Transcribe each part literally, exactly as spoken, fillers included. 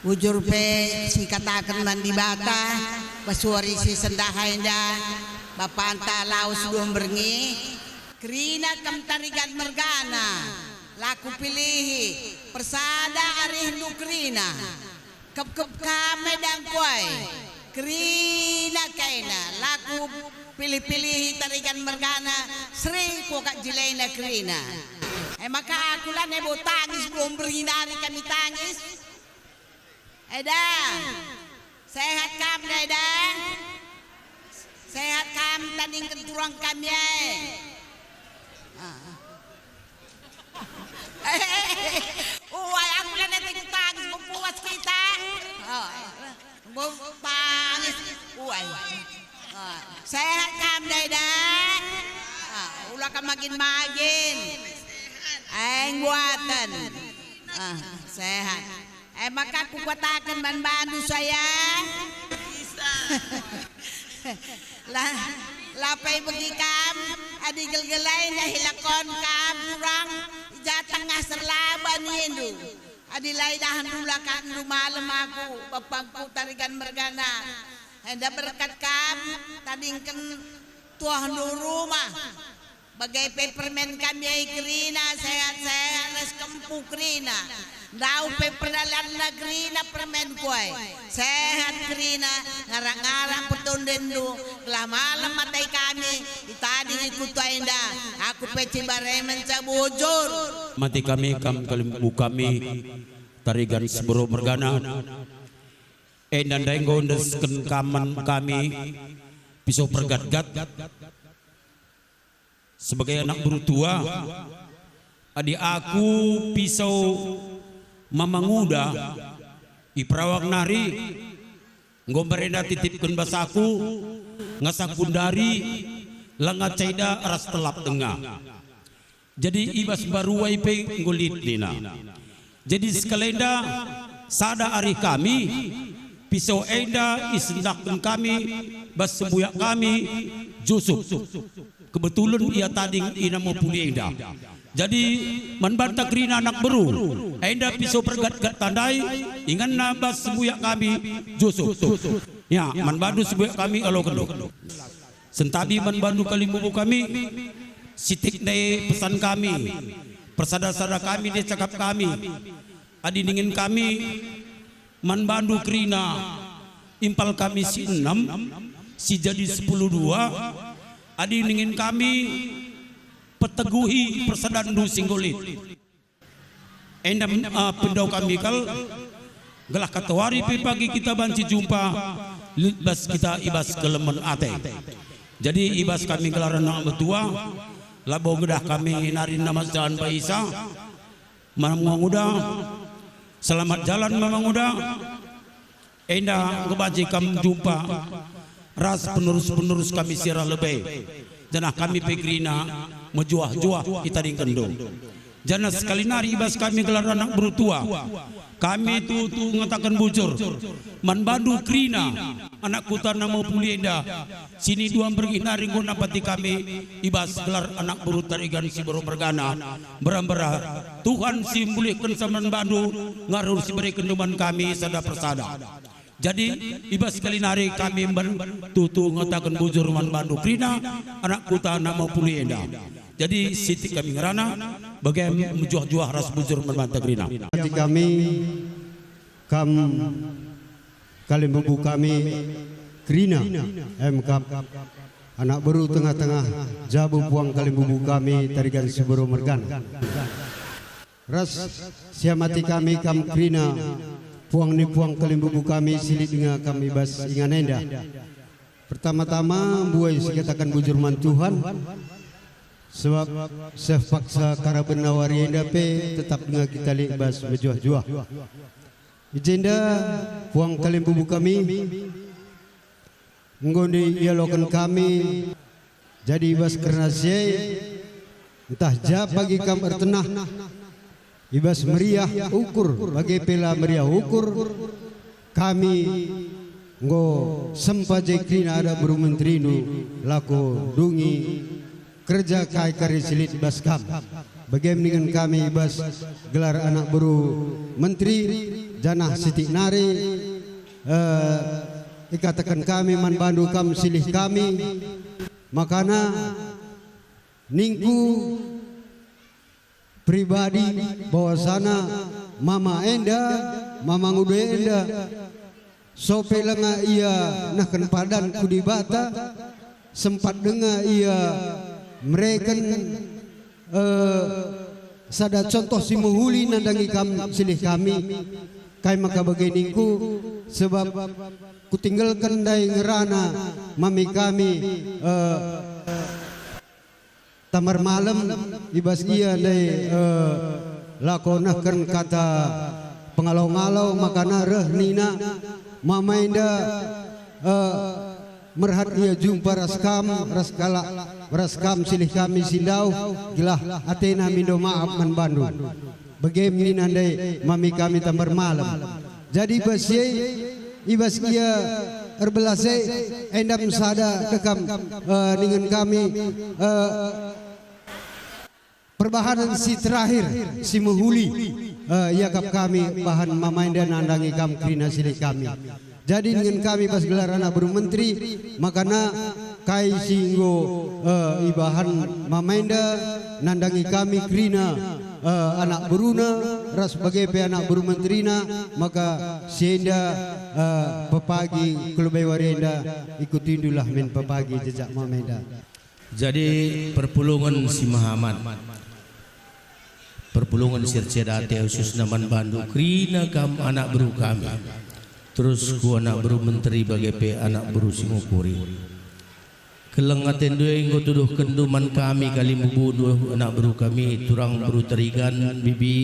Bujur pe sikataken man Dibata, bas wari si sendah enda, bapanta lawes dua mberngi, kerina kam Tarigan mergana, la kupilihi, persada arihndu kerina. Kepkep kam me dangkuai, kerina kaina, la kupilih-pilihi Tarigan mergana, sering kuakap jelena kerina. E maka aku lanai bo tangis, bo mberngi nari kami tangis. Eda, sehat kam, Eda? Sehat kam tandingken turang kami e? Ah. Uai, aku la nete tangis, puas kita. Oh, tangis. Uai. Ah, sehat kam, Eda? Ah, ula kam magin-magin. Enggo aten. Ah, sehat. E maka kukataken man bandu saya. La, la pe begi kam, adi gelgelai ndai lakon kam turang, i ja tengah serlaba nindu. Adi la idahndu la katndu malem aku, bapangku Tarigan mergana. Enda berkat kam, tadingken tuahndu rumah. Bage pe permen kami e kerina, sehat-sehat ras kempu kerina. Ndauh pe perdalanna kerina permen kuai. Sehat kerina, ngarak-ngarak pertondenndu, gelah malem atai kami, itading i kuta enda, aku pe cibare menca bujur. Mati kami kam kalimbubu kami, Tarigan Sibero mergana. Enda ndai enggo ndesken kam man kami, Pisau Pergatgat. Sebagai anak beru tua, adi aku Pisau Mamanguda i Perawang nari, enggo mbarenda titipken bas aku, ngasa kundari, langa ceda ras telap denga. Jadi i bas mbaruai pe enggo lit nina. Jadi sekalenda sada arih kami, Pisau enda isendahken kami bas sembuyak kami, Jusup. Kebetulen ia tading i Namopuli enda. Jadi man banta kerina anak beru, enda Pisau Pergatgat ndai, inganna bas sembuyak kami, Jusup. Ya, man bandu sembuyak kami aloken. Sentabi man bandu kalimbubu kami, sitik ndai pesan kami, persada-sada kami ndai cakap kami. Adi ningen kami man bandu kerina, impal kami si enem, si jadi sepuluh dua, adi ningen kami peteguhi persadanndu si enggo lit. Enda, ah, pendau kami kal, gelah katawari pe pagi kita banci jumpa, lit bas kita i bas kelemen ate. Jadi i bas kami gelar anak metua, labo ngedah kami nari namas jalan baisa, Mamanguda, selamat jalan Mamanguda. Enda enggo banci kam jumpa ras penerus-penerus kami si arah lebe, janah kami pe kerina mejuah-juah itadingkenndu. Janah sekali nari i bas kami gelar anak beru tua, kami tuhu ngataken bujur man bandu kerina anak kuta Namopuli enda, si ni dua mberngi nari enggo nampati kami i bas gelar anak beru Tarigan Sibero mergana, mbera-mbera Tuhan si mulihkenca man bandu ngaruh si berekenndu man kami sada persada. Jadi, i bas sekali nari kami mben tuhu ngataken bujur man bandu kerina, anak kuta Namopuli enda. Jadi, sitik kami ngerana, bage mejuah-juah ras bujur man banta kerina. Adi kami, kam kalimbubu kami kerina, em kap anak beru tengah-tengah jabu puang kalimbubu kami Tarigan Sibero mergana. Ras siamati kami kam kerina, puang ni puang kalimbubu kami si lit denga kam i bas ingan enda. Pertama-tama, mbuai sikataken bujur man Tuhan, sebab seh paksa karabenna wari enda pe tetap denga kita lit i bas mejuah-juah. I jenda, puang kalimbubu kami, enggo ialoken kami, jadi i bas kerna si e, ntah ja pagi kam ertenah, i bas meriah ukur, bage pe la meriah ukur, kami enggo sempa je kerina adat beru menterindu, lako dungi kerja kai kari si lit bas kam. Bage ningen kami i bas gelar anak beru menteri, Janah sitik nari, eh, ikataken kami man bandu kam silih kami, makana ningku pribadi bahwasana mama enda, mama nguda enda, sope langa ia nehken padan ku Dibata, sempat denga ia mereken, eh, sada contoh si mehuli nandangi kam silih kami. Kai maka bage ningku, sebab kutinggalken ndai ngerana mami kami, eh, tambar malem i bas ia ndai, eh, lako nehken kata pengalo-ngalo, makana reh nina, mama enda, eh, merhat ia jumpa ras kam, ras kalak, ras kam silih kami si ndauh, gelah atena mindo maap man bandu. Bage nina ndai mami kami tambar malem. Jadi bas e, i bas ia erbelas e, enda me sada dekam, eh, ningen kami, eh, perbahanen si terakhir, si mehuli, eh, iakap kami bahan mama enda nandangi kam kerina silih kami. Jadi ningen kami bas gelar anak beru menteri, makana kai si enggo, eh, ibahan mama enda nandangi kami kerina, eh, anak beruna ras bage pe anak beru menterina, maka si enda, eh, pepagi ku lebe wari enda, ikutindulah min pepagi jejak mama enda. Jadi perpulungen si mehamat, perpulungen si erceda ate khususna man bandu kerina kam anak beru kami, terus ku anak beru menteri bage pe anak beru si ngukuri. Keleng atendu e enggo tuduhkenndu man kami kalimbubundu anak beru kami, turang beru Terigan, Bibi,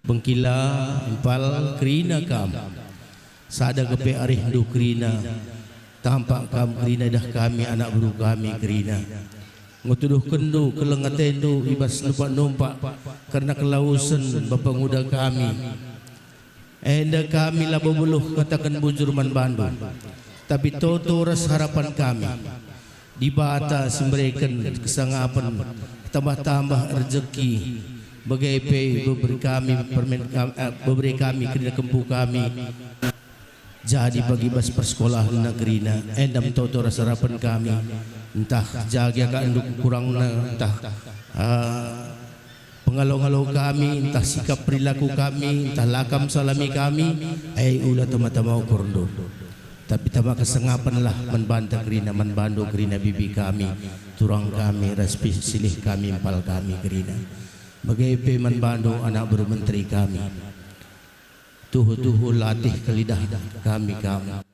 Bengkila, Impal, kerina kam. Sada kepe arihndu kerina, tampak kam kerina idah kami anak beru kami kerina. Enggo tuduhkenndu keleng atendu i bas numpak-numpak kerna kelawesen bapa nguda kami. Enda kami labo beluh ngataken bujur man bandu, tapi toto ras harapan kami. Dibata si mereken kesangapen, tambah-tambah rejeki, bage pe beberi kami permen kam-, eh, beberi kami kerina kempu kami. Jadi bagi bas persekolahen kerina, enda me toto ras harapen kami, ntah jage ka enduk kurangna, ntah, eh, pengalo-ngalo kami, ntah sikap perilaku kami, ntah la kam salami kami, e ula tama-tama ukurndu. Tapi tama kesangapenlah man banta kerina, man bandu kerina bibi kami, turang kami, ras pi-, silih kami, Impal kami kerina. Bage pe man bandu anak beru menteri kami. Tuhu-tuhu latih kal idah kami kam.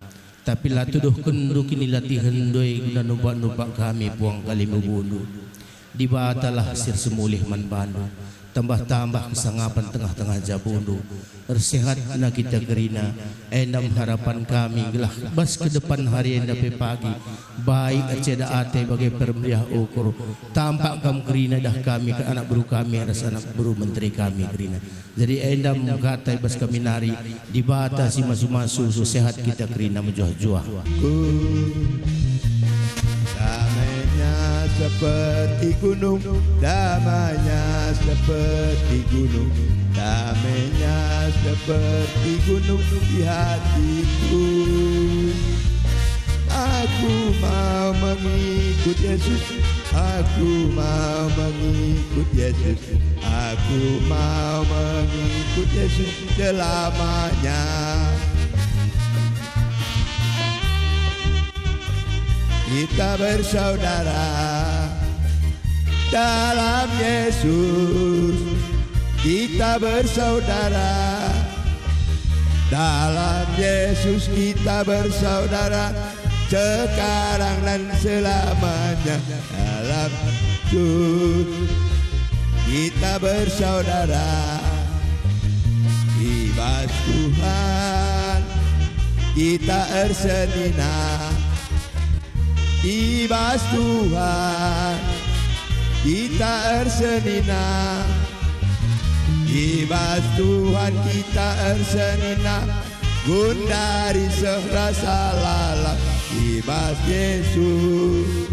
Tapi la tuduhkenndu kinilatihen ndai guna numpak-numpak kami puang kalimbubundu. Dibatalah si ersemulih man bandu, tambah-tambah kesangapen tengah-tengah jabundu. Ersehatna kita kerina, enda me harapan kami, gelah bas ke depan hari enda pe pagi, baik erceda ate bage pe meriah ukur, tampak kam kerina idah kami, anak beru kami, ras anak beru menteri kami kerina. Jadi enda me kata i bas kami nari, Dibata si masu-masu, sehat kita kerina mejuah-juah. Ku, damainya seperti gunung, damainya seperti gunung, damainya seperti gunung di hatiku. Aku mau mengikut Yesus, aku mau mengikut Yesus. Aku mau mengikut Yesus selamanya. Kita bersaudara dalam Yesus. Kita bersaudara dalam Yesus, kita bersaudara sekarang dan selamanya. Dalam Yesus kita bersaudara. I bas Tuhan kita ersenina. I bas Tuhan kita ersenina. I bas Tuhan kita ersenina. Gundari seh rasa lalap, i bas Yesus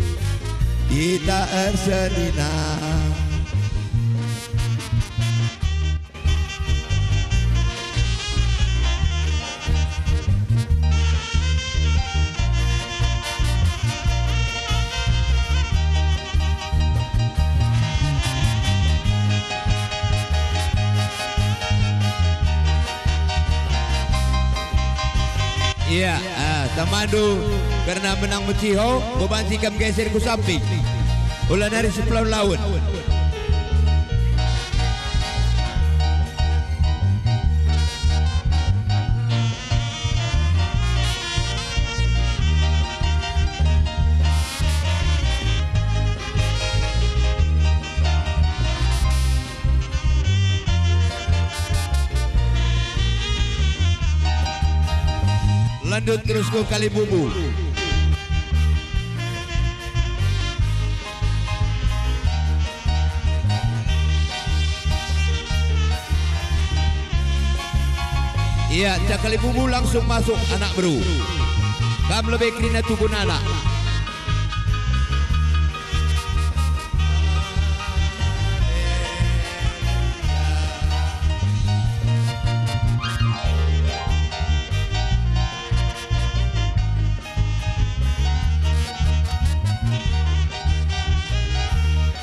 kita ersenina. Iya, ah, tamandu kerna menang meciho, kubanci kam geser ku samping. Ula nari sipelawun-lawun. Lanjut terus ku Kalibubu. Iya, cak Kalibubu langsung masuk anak beru. Kam lebe kerina tubuh anak.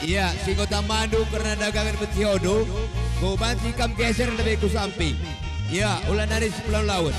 Iya, si enggo tamandu kerna dagangen mecihondu, kubanci kam geser lebe ku samping. Iya, ula nari sipelawun-lawun.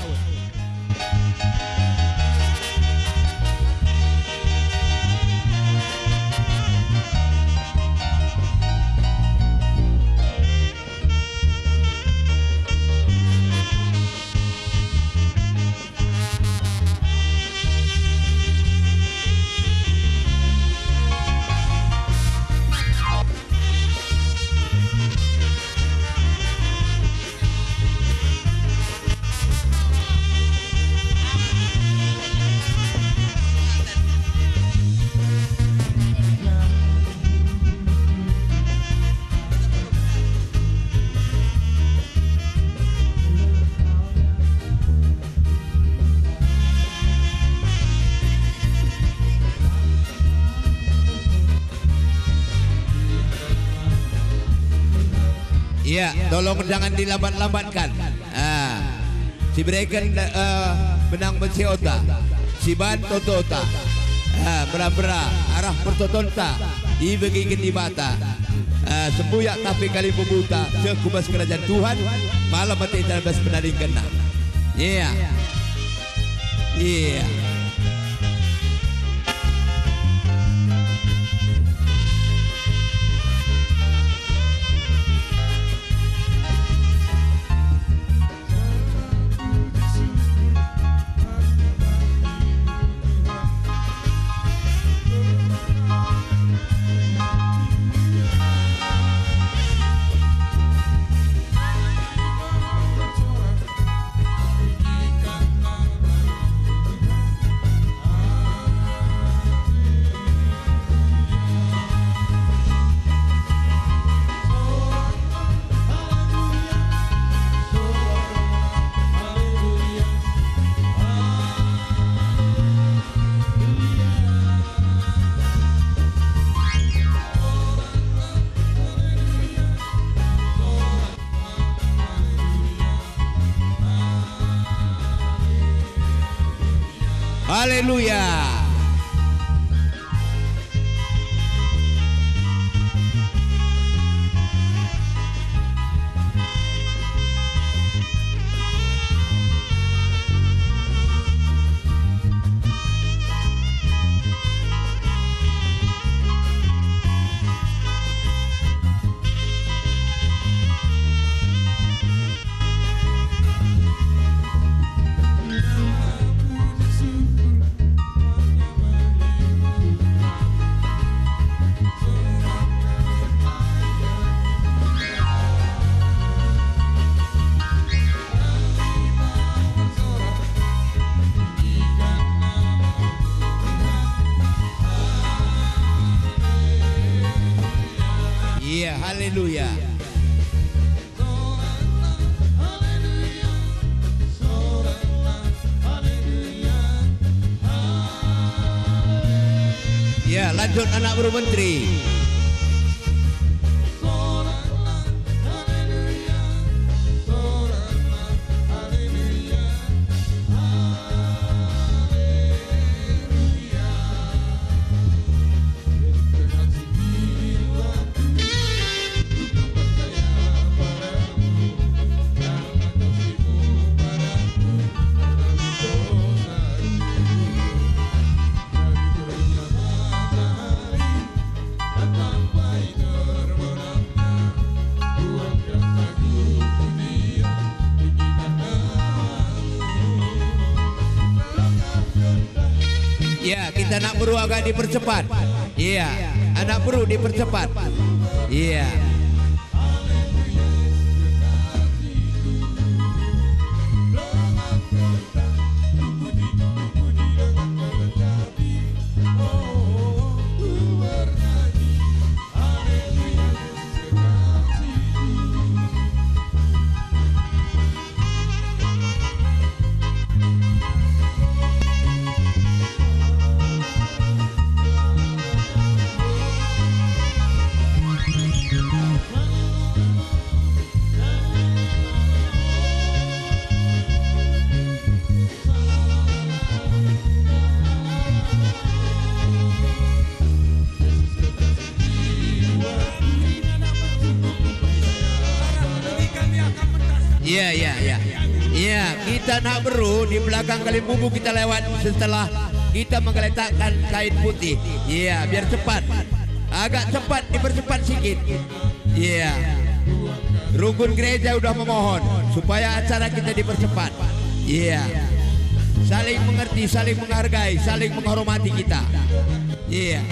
Iya, tolong jangan dilambat-lambatkan. Ah, sibereken, eh, benang mecihonta, siban totota. Ah, mbera-mbera arah pertotonta ibegiken Dibata. Ah, sembuyak tapi Kalibubuta seh ku bas kerajaan Tuhan, malem ateta bas penadingkenna. Iya. Iya. Haleluya. Iya, haleluya. Ya, lanjut anak beru menteri. Ya, kita anak beru agak dipercepat. Iya, anak beru dipercepat. Iya. Iya, iya, iya. Iya, kita anak beru di belakang Kalimbubu kita lewat setelah kita menggeletakkan kain putih. Iya, biar cepat. Agak cepat, dipercepat sikit. Iya. Rukun gereja udah memohon supaya acara kita dipercepat. Iya. Saling mengerti, saling menghargai, saling menghormati kita. Iya.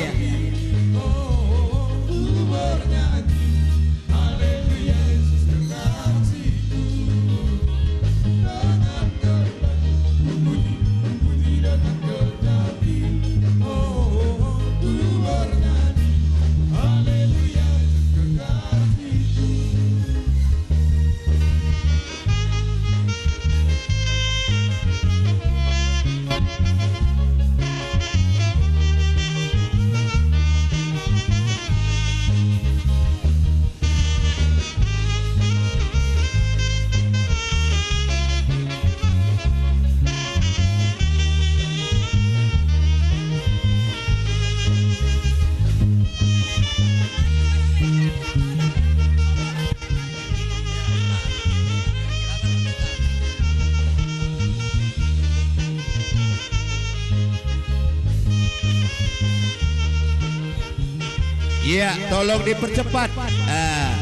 Iya, tolong dipercepat. Ah,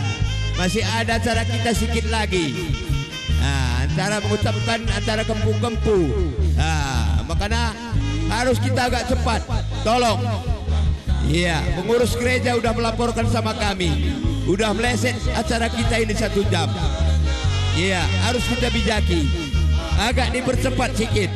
masih ada acara kita sikit lagi. Ah, antara mengucapkan antara kempu-kempu. Ah, makana harus kita agak cepat. Tolong. Iya, pengurus gereja udah melaporkan sama kami. Udah meleset acara kita ini satu jam. Iya, harus kita bijaki. Agak dipercepat sikit.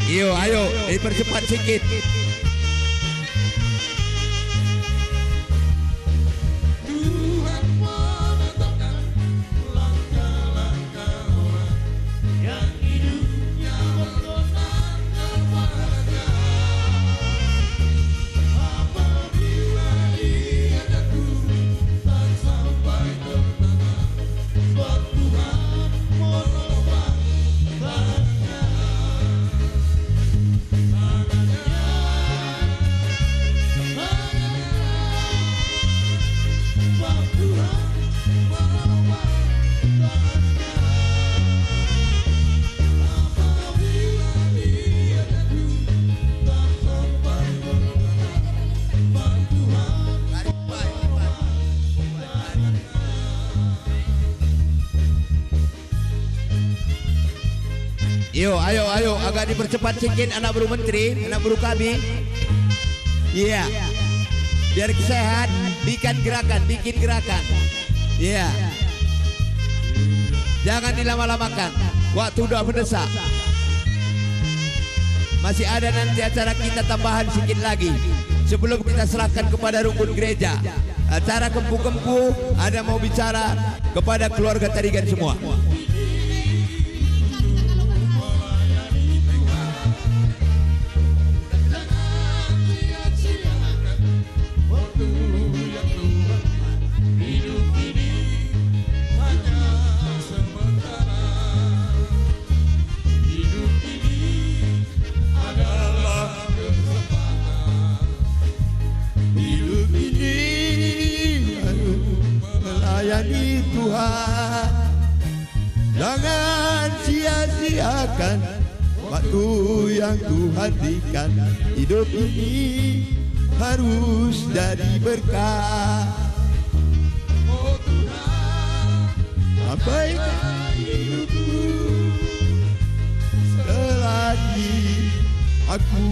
Iyo, ayo, dipercepat sikit. Yo, ayo, ayo, agak dipercepat sikit anak beru menteri, anak beru kami. Iya. Biar sehat, bikin gerakan, bikin gerakan. Iya. Jangan dilama-lamakan. Waktu udah mendesak. Masih ada nanti acara kita tambahan sikit lagi. Sebelum kita serahkan kepada rukun gereja. Acara kempu-kempu, ada mau bicara kepada keluarga Tarigan semua. Hidup ini harus melayani Tuhan. Jangan sia-siakan waktu yang Tuhan berikan. Hidup ini harus jadi berkat. Oh Tuhan, sampaikan hidupku selagi aku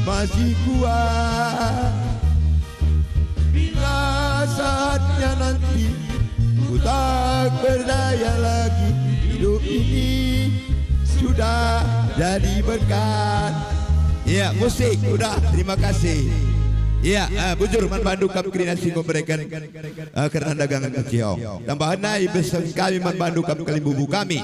masih kuat. Bila saatnya nanti ku tak berdaya lagi, hidup ini sudah jadi berkat. Ya, musik udah, terima kasih. Ya, eh, bujur man bandu kam kerina si enggo mereken, eh, kerna dagangen kecil. Tambahan nai besen kami man bandu kam kalimbubu kami.